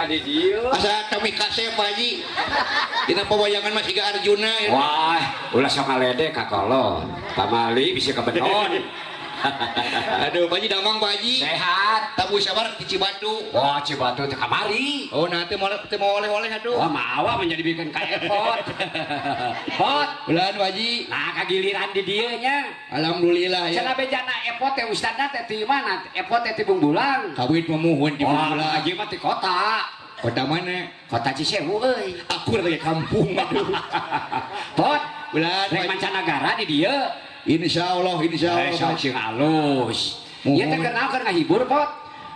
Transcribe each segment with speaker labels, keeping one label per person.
Speaker 1: nya di dieu.
Speaker 2: Asa kami kasep Pak Haji. Dina pawayangan mah siga Arjuna ya.
Speaker 1: Wah, ulah sok ngaledek ka kolot. Pamali bisa kebenon.
Speaker 2: Aduh, Pak Haji damang Pak Haji.
Speaker 1: Sehat.
Speaker 2: Tabu sabar di Cibatu.
Speaker 1: Wah, Cibatu teh kamari.
Speaker 2: Oh, nah teu mau oleh-oleh atuh.
Speaker 1: Wah, mawa menjadi bikin ka epot. Pot.
Speaker 2: Ulan Pak Haji.
Speaker 1: Nah, kagiliran di dieu nya.
Speaker 2: Alhamdulillah ya.
Speaker 1: Cenah bejana epot teh ustadna teh ti mana? Epot teh ti Bungbulang.
Speaker 2: Kawit memuhun di
Speaker 1: Wah,
Speaker 2: Bungbulang.
Speaker 1: Haji mah ti kota.
Speaker 2: Kota mana?
Speaker 1: Kota Cisewu euy.
Speaker 2: Aku lagi kampung aduh.
Speaker 1: Pot.
Speaker 2: Ulan
Speaker 1: rek mancanagara di dieu.
Speaker 2: Insya Allah, insya Allah.
Speaker 1: Sok sing alus. Ieu teh keur naon keur ngahibur, Pot?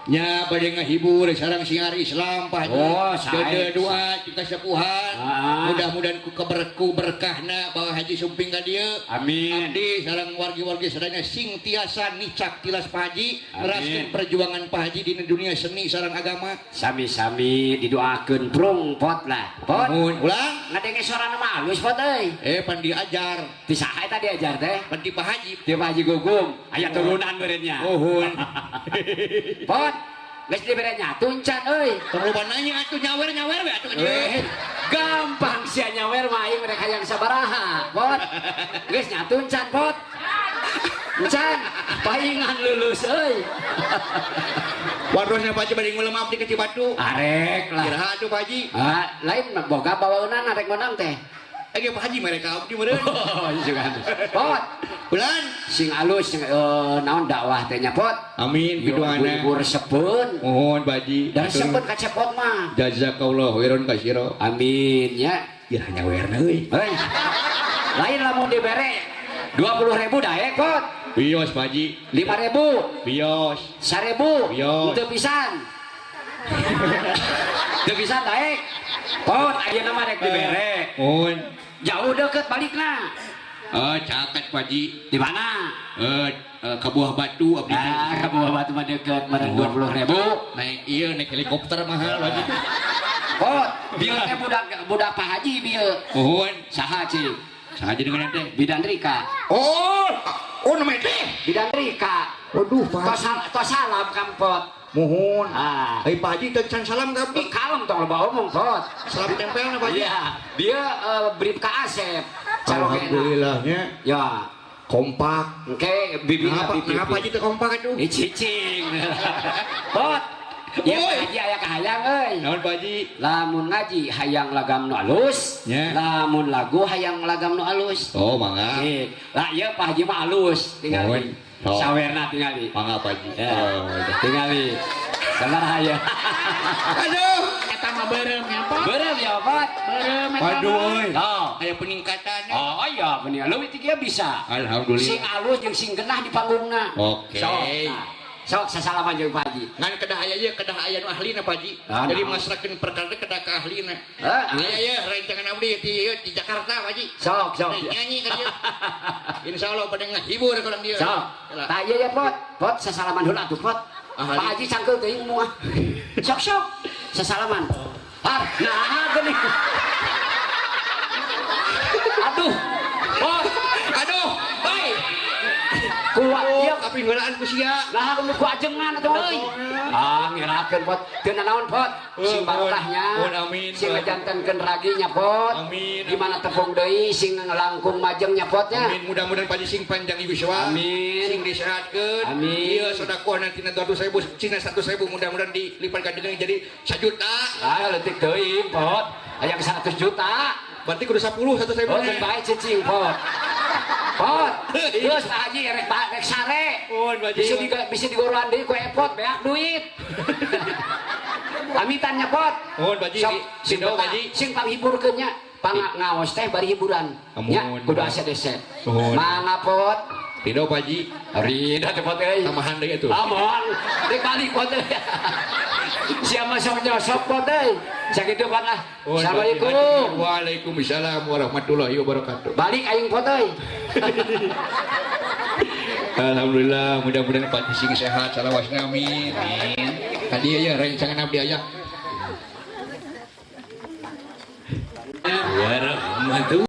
Speaker 2: Nya bade ngahibur sareng siar Islam Pak Haji.
Speaker 1: Oh, sae.
Speaker 2: Dede doa kita sepuhan.
Speaker 1: Ah.
Speaker 2: Mudah-mudahan ku keberku berkahna bawa haji sumping ka dieu.
Speaker 1: Amin.
Speaker 2: Abdi sareng wargi-wargi sadaya sing tiasa nicak tilas Pak Haji,
Speaker 1: Amin.
Speaker 2: neraskeun perjuangan Pak Haji dina dunia seni sareng agama.
Speaker 1: Sami-sami didoakeun prung Pot lah. Pot.
Speaker 2: Muhun ulang.
Speaker 1: Ngadenge sorana mah alus Pot euy.
Speaker 2: Pan diajar.
Speaker 1: Ti saha eta diajar teh?
Speaker 2: Pan ti Pak Haji.
Speaker 1: Ti Pak Haji Gugum. Aya turunan meureun nya.
Speaker 2: Muhun.
Speaker 1: Pot. Geus dibere nyatu encan euy.
Speaker 2: Tong loba nanya atuh nyawer-nyawer we atuh ka dieu.
Speaker 1: Gampang sia nyawer mah aing mereka yang sabaraha, Pot. Geus nyatu encan, Pot. Encan, paingan lulus euy.
Speaker 2: Wadosna Pak Haji bade ngulem abdi ke Cibatu.
Speaker 1: Arek lah.
Speaker 2: Iraha atuh Pak Haji.
Speaker 1: Ah, lain boga bawaeunan arek menang teh.
Speaker 2: Pak Haji mereka abdi meureun.
Speaker 1: Oh, juga. Pot.
Speaker 2: Bulan
Speaker 1: sing alus sing naon dakwah teh nya, Pot.
Speaker 2: Amin piduana.
Speaker 1: Ibu resepeun.
Speaker 2: Mohon Pak Haji.
Speaker 1: Da resepeun ka Cepot mah.
Speaker 2: Jazakallahu khairan katsira.
Speaker 1: Amin nya.
Speaker 2: Iraha nyawerna euy.
Speaker 1: Heuy. Lain lamun dibere 20.000 daek, Pot.
Speaker 2: Bios Pak Haji.
Speaker 1: 5.000.
Speaker 2: Bios.
Speaker 1: 1.000.
Speaker 2: Bios.
Speaker 1: Teu pisan. Teu pisan daek. Pot ayeuna mah rek dibere.
Speaker 2: Mohon.
Speaker 1: Jauh deket balikna.
Speaker 2: Caket Pak Haji.
Speaker 1: Di mana?
Speaker 2: Ke Buah Batu abdi.
Speaker 1: Ah, ke Buah Batu mah deket, meureun 20.000.
Speaker 2: Naik ieu naik helikopter mahal Pak Haji.
Speaker 1: Pot, bieu teh budak Pak Haji bieu.
Speaker 2: Mohon.
Speaker 1: Saha cik?
Speaker 2: Saha jadi mana teh?
Speaker 1: Bidan Rika.
Speaker 2: Oh, oh namanya teh.
Speaker 1: Bidan Rika.
Speaker 2: Waduh, Pak Haji.
Speaker 1: Tos salam kampot.
Speaker 2: Mohon.
Speaker 1: Ah.
Speaker 2: Pak Haji teh can salam ka abdi.
Speaker 1: Kalem tong loba omong, Pot.
Speaker 2: Salam tempel na Pak Haji.
Speaker 1: Iya, dia Bribka Asep.
Speaker 2: Alhamdulillahnya.
Speaker 1: Ya.
Speaker 2: Kompak.
Speaker 1: Engke bibi
Speaker 2: Kenapa Haji teh kompak atuh?
Speaker 1: Cicing. Pot. Ya Pak Haji aya kahayang euy.
Speaker 2: Naon Pak Haji?
Speaker 1: Lamun ngaji hayang lagam nu alus,
Speaker 2: nya.
Speaker 1: Lamun lagu hayang lagam nu alus.
Speaker 2: Oh, mangga.
Speaker 1: Lah ieu Pak Haji mah alus tingali.
Speaker 2: Oh.
Speaker 1: Sawerna tingali.
Speaker 2: Mangga Pak Haji.
Speaker 1: Ya.
Speaker 2: Oh,
Speaker 1: tingali. Sabar aya.
Speaker 2: Aduh,
Speaker 3: eta mah beureum nya, Pot.
Speaker 1: Beureum ya, Pot.
Speaker 3: Beureum eta.
Speaker 2: Aduh euy.
Speaker 1: Oh.
Speaker 2: Aya peningkatan.
Speaker 1: Oh, iya bener. Leuwih ti kieu bisa.
Speaker 2: Alhamdulillah.
Speaker 1: Sing alus jeung sing genah di panggungna.
Speaker 2: Oke.
Speaker 1: Sok. Nah. Sok sasalaman jeung Pak Haji.
Speaker 2: Ngan kedah aya ieu kedah aya nu ahlina Pak Haji.
Speaker 1: Ah,
Speaker 2: Jadi
Speaker 1: nah.
Speaker 2: masrahkeun perkara kedah ka ahlina.
Speaker 1: Heeh.
Speaker 2: Aya ieu rencangan abdi di Jakarta Pak Haji.
Speaker 1: Sok, sok.
Speaker 2: Nyanyi ka dieu. Insyaallah pada ngahibur ka urang dieu.
Speaker 1: Sok. Tah ieu ya Pot. Pot sasalaman heula atuh Pot.
Speaker 2: Ahli.
Speaker 1: Pak Haji cangkeul teuing moal. Sok sok. Sasalaman. Ah, nah geuning. Aduh. Pot.
Speaker 2: Aduh, bae.
Speaker 1: Kuat ieu
Speaker 2: kapinggelaan ku sia.
Speaker 1: Nah, ku ajengan atuh euy. Ah, ngirakeun Pot. Teu nanaon Pot. Sing barokahnya.
Speaker 2: Mohon amin.
Speaker 1: Sing ngajantenkeun raginya Pot.
Speaker 2: Amin.
Speaker 1: Di mana tepung deui sing langkung majengnya Potnya.
Speaker 2: Amin. Mudah-mudahan Pak Haji sing panjang yuswa.
Speaker 1: Amin.
Speaker 2: Sing disehatkeun.
Speaker 1: Amin.
Speaker 2: Ieu sedekah nanti 200.000, cina 100.000 mudah-mudahan dilipat gandakeun jadi 1 juta.
Speaker 1: Ah, leutik teuing Pot. Aya 100 juta.
Speaker 2: Berarti kudu 10 100.000.
Speaker 1: Oh, teu bae cicing Pot. Pot. Geus Pak Haji rek rek sare.
Speaker 2: Mohon Pak Haji.
Speaker 1: Bisa digoroan deui ku epot beak duit. Amitannya Pot.
Speaker 2: Mohon Pak Haji.
Speaker 1: Sok sing
Speaker 2: Pak Haji.
Speaker 1: Sing panghiburkeun nya. Pang ngaos teh bari hiburan. Nya kudu asa dese. Mangga Pot.
Speaker 2: Ridho Pak Haji.
Speaker 1: Ridho teh Pot euy.
Speaker 2: Tambahan deui atuh.
Speaker 1: Ah moal. Rek balik Pot euy. Siapa sok nyosok Pot euy. Sakitu Pot lah. Assalamualaikum.
Speaker 2: Waalaikumsalam warahmatullahi wabarakatuh.
Speaker 1: Balik aing Pot euy.
Speaker 2: Alhamdulillah, mudah-mudahan Pak Haji sing sehat salawasna amin. Amin. Tadi ya rencangan abdi aya.
Speaker 4: Warahmatullahi.